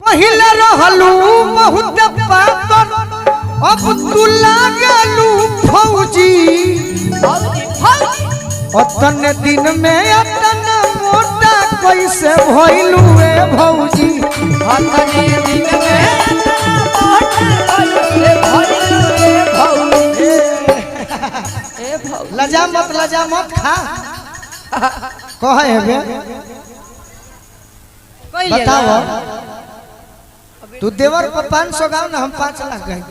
पहिले रहलू बहुत पातर, अब तू लागलू फौजी। अतन दिन में अतन मोटा कैसे भइलू ए भौजी। अतने दिन में मोटा कैसे भइलू ए भौजी। ए भौजी। लजा मत, लजा मत खा कहे हेबे। बताओ तू देवर पर 500 गाँव ना, हम 5 लाख गए।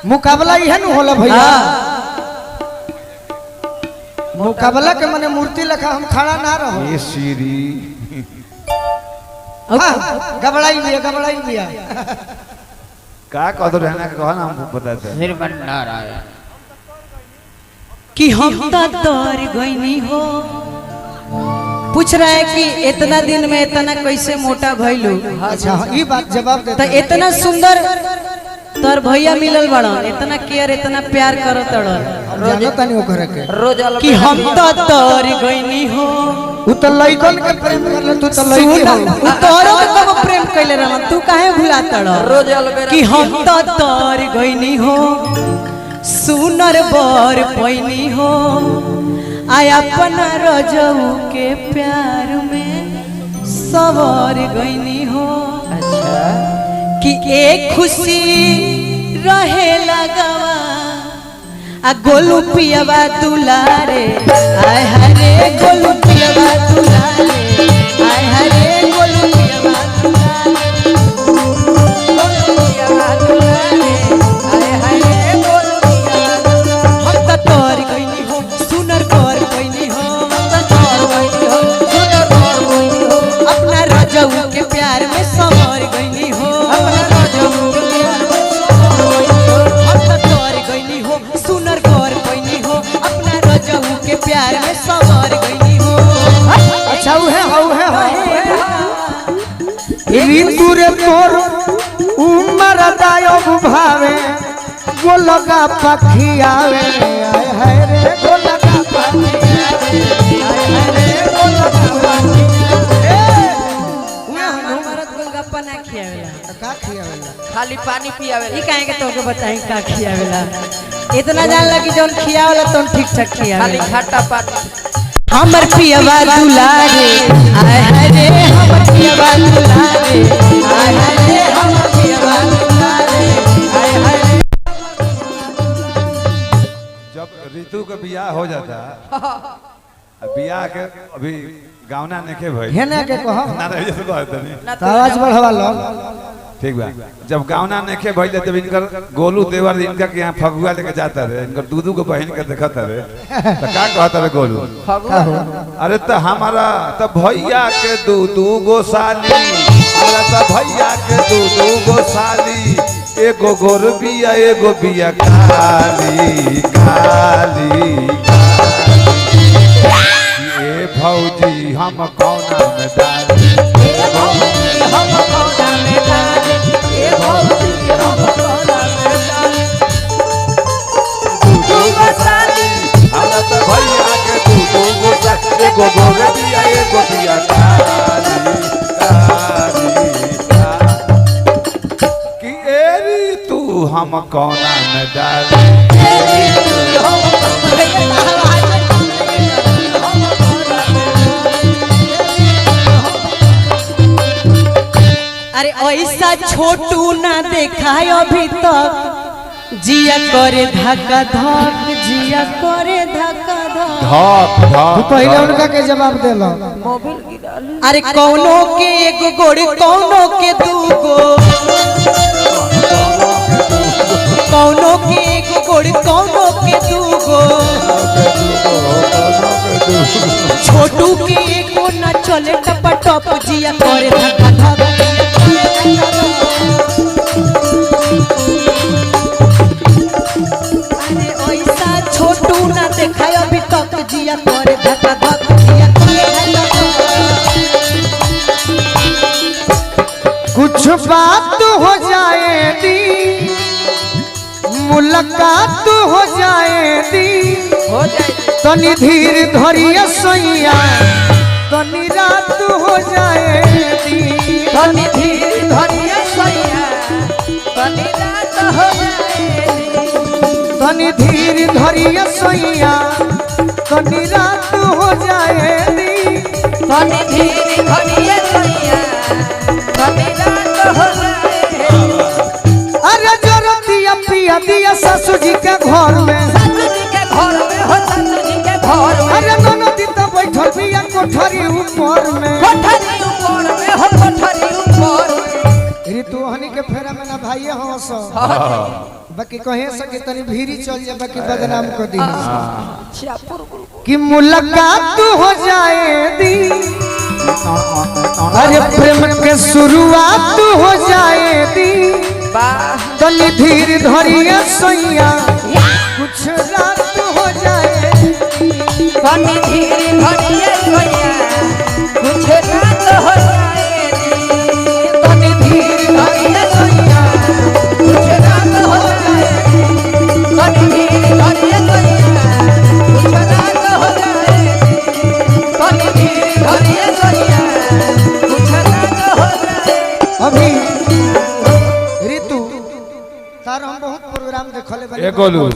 मुकाबला इहे न होला भैया। मुकाबला के मने मूर्ति लखा हम खड़ा ना रहो। ये सीरी हाँ, गबड़ाई लिया, गबड़ाई लिया। का कह दो रहना के कहो ना, हम बताते हैं। श्रीमन नारायण कि हम तो तर गईनी हो। पूछ रहा है कि इतना दिन में इतना कैसे मोटा भइलू। अच्छा हाँ, ये बात जवाब दे। तो इतना सुंदर तोर भैया मिलल बड़न, इतना केयर इतना प्यार करो तड़न। जानो तनी ओकरे के रोज अलग कि हम तो तर गईनी हो। उ तो लइकन के प्रेम करले, तू तो लइकी हो। उ तोरो के कब प्रेम कैले रहन, तू काहे भुला तड़। रोज अलग कि हम तो तर गईनी हो, सुनर बर पैनी हो, आया अपना रजऊ के प्यार में सवर गईनी हो। अच्छा कि एक खुशी रहे लगवा आ गोलू पियवा दुलारे, आय हरे गोलू पियवा दुलारे, आय हरे गोलू पियवा दुलारे, गोलू पियवा दुलारे, आय हरे गोलू पियवा दुलारे। हम तो तोर गईनी हो, सुनर कर गईनी हो, तोर गईनी हो, सुनर कर गईनी हो, अपना रजऊ के प्यार में संवर गईनी हो, अपना रजऊ के प्यार में संवर गईनी हो। हम तो तोर गईनी हो, सुनर कर गईनी हो, अपना रजऊ के प्यार में संवर गईनी हो। अच्छा उहे हौ है हौ ऋतु रे तोर उमर दायब भावे गोलगा पखियावे, आय हाय रे गोलगा पखियावे, आय हाय रे गोलगा पखियावे। उहे हनु मरद गोलगप्पा ना खियावेला। का खियावेला? खाली पानी पियावेला। ई काहे के तोके बताई का खियावेला? इतना जानला कि जौन खियावेला तौन ठीक ठाक खाली खियावेला। खट्टा पानी। हमर पियवा दुलारे, आय हाय रे हमर पियवा दुलारे, आय हाय रे हमर पियवा दुलारे, आय हाय रे। जब ऋतु के बियाह हो जाता, बियाह के अभी गावना नहीं भइल। हेने के कहो ना रही जैसे कहत नहीं। तो आवाज बढ़वा लो। ठीक बा। जब गावना नहीं भइल तब इनकर गोलू देवर इनका के यहाँ फगुआ लेके जाता रहे, इनकर दूधू के बहन के देखता रहे तो का कहता रहे गोलू? अरे तो हमारा तो भैया के दू दू गो साली, हमारा तो भैया के दू दू गो साली, एगो गोर बिया एगो बिया काली काली। ए भौजी हम कौना में डाली, ए भौजी हम कौना में डाली, ए भौजी हम कौना में डाली। दू दू गो साली, हमरा तो भैया के दू दू गो साली, एगो गोर बिया एगो बिया काली काली। कि एरी तू हम कौना में डाली। अरे ऐसा छोटू ना देखा अभी तक, जिया करे धक्का धक, जिया करे धक्का धक। धक धक। तू पहले उनका के जवाब देलो। मोबाइल गिरा ली। अरे कौनो के एगो गोड़ कौनो के दूगो, कौनो के एगो गोड़ कौनो के दूगो, छोटू के एगो ना चले टप टप, जिया करे धक्का धक, जिया करे धक्का धक। अरे ऐसा छोटू ना देखाय अभी तक, जिया करे धक्का धक, जिया करे धक्का धक। कुछ बात हो जाएगी, मुलाकात हो जाएगी, हो जाएगी। तनी धीर धरिया सैया, तनी रात हो जाएगी, तनी धीर तनी धीर धरिया सैया तनी रात हो जाए दी। तनी धीर धरिए सैया तनी रात हो जाए। अरे जरतिया पिया दिया सासू जी के घर में। सासू जी के घर में हो सासू जी के घर में। अरे ननदी तो बैठल बिया कोठरी ऊपर में। कोठरी ऊपर में हो कोठरी ऊपर में। ऋतु हनी के फेरा में ना भाई हो सो बाकी कहे सके तनी भीरी चल जा बाकी बदनाम कर दी कि मुलाकात हो जाए दी। अरे प्रेम के शुरुआत हो जाए दी। वाह तली धीर धरिया सैया कुछ रात हो जाए। तनी धीर धरिए सैया कुछ रात हो जाए। तनी धीर धरिए सैया कुछ रात हो जाए। तनी धीर धरिए सैया कुछ रात हो जाए। तनी धीर धरिए सैया कुछ रात हो जाए। अभी ऋतु तार हम बहुत प्रोग्राम देखले बानी। ए गोलू।